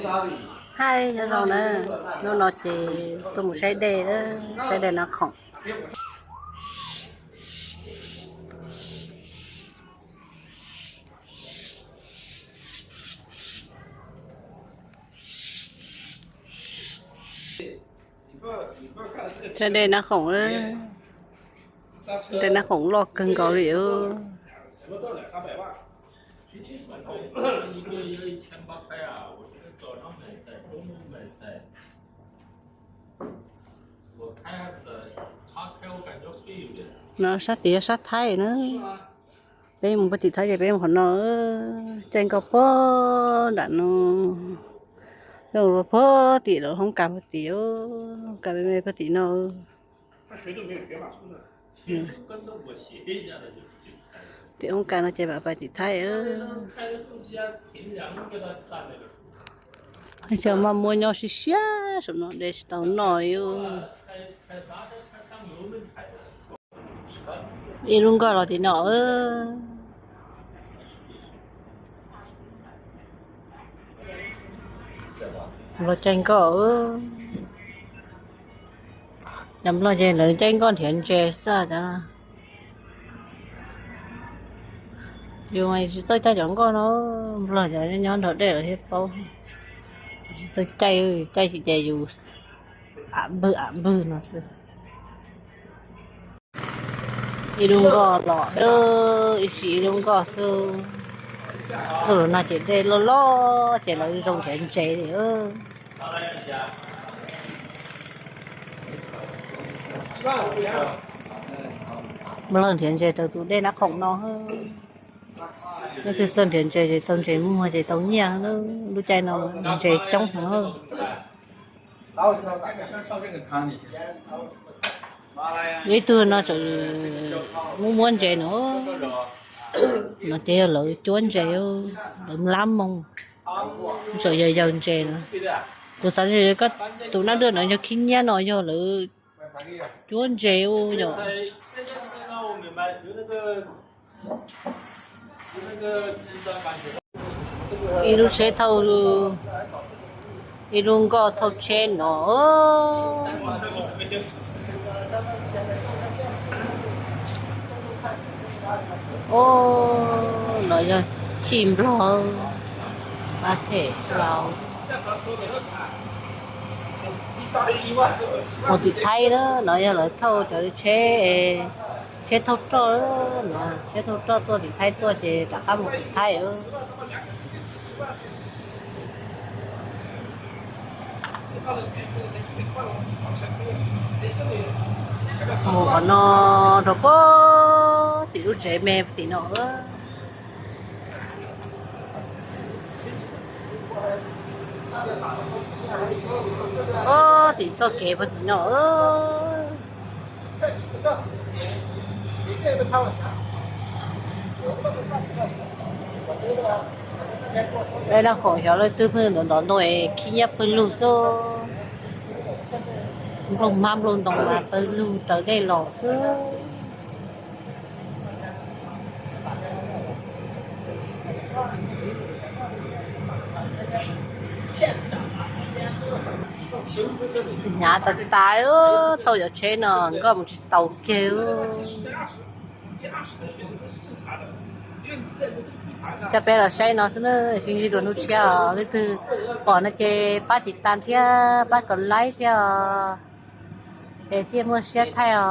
Hais nyob zoo na, hnub no ces tuaj mus saib dej, saib dej Nab Khoom. Saib dej Nab Khoom, dej Nab Khoom loj kawg nkaus li. No sab tid yog sab Thaib na. Peb mus puag tim Thaib ces peb mus qhov no, caij nkoj puag nram no, caij puag tim lawv hoob kas puag tim, hoob kas me me puag tim no. Tim hoob kas no ces mam pais tim Thaib. Xyov maj muab nyob siab siab saum no de tsis tau noj li. Ib lub nkoj los tim no. Nplog caij nkoj. Cov nplog ces lawv caij nkoj nrhiav ntses xwb cov. Yus mas tsis txawj caij cov nkoj no, nplog cov nyob nrog dej lawv thiaj paub. Tsis txawj caij, caij tsis ces yus am npwg am npwg no xwb. Ib lub nkoj los, ib sim ib lub nkoj xwb. Tuaj los no ces dej loj loj ces lawv zoo nrhiav ntses li. Mus lawv nrhiav ntses rau tus dej Nab Khoom no. Leej twg txawj nrhiav ntses ces tau ntses muag ces tau nyiaj. Lub caij no ntses coob heev. Ib tug no tseem muab muab ntses no, no ces yog lawv cuab ntses, lawv mlab moog, tseem yawg yawg ntses no. Kuv xav tias koj tus nab dwj no yog khib nyiab no yog lawv cuab ntses ua yom. Ib lub tsheb thauj, ib lub nkoj thauj tsheb no. Os, no yog chij nplog, pab them laus mus tim Thaib na, no yog lawv thauj cov tsheb, tsheb thauj roj, tsheb thauj roj tuaj tim Thaib tuaj ces rov qab mus tim Thaib. Mus qhov no rau puag tim lub tsev me tim no. Puag tim txoj kev puag tim no. Dej Nab Khoom xyov leej twg pheej ntov ntov ntoo es khib nyiab pawg lug xwb. Nplooj hmab nplooj ntoo mas pawg lug raws dej los xwb. Hnyav tas tas, thauj cov tsheb no nkoj mus tsis taus kiag. Coj peb los saib no xwb na, sib ntsib dua hnub tshiab. Leej twg pom no ces pab tiv tas thiab pab kom like thiab os, es thiaj muaj siab thaij os.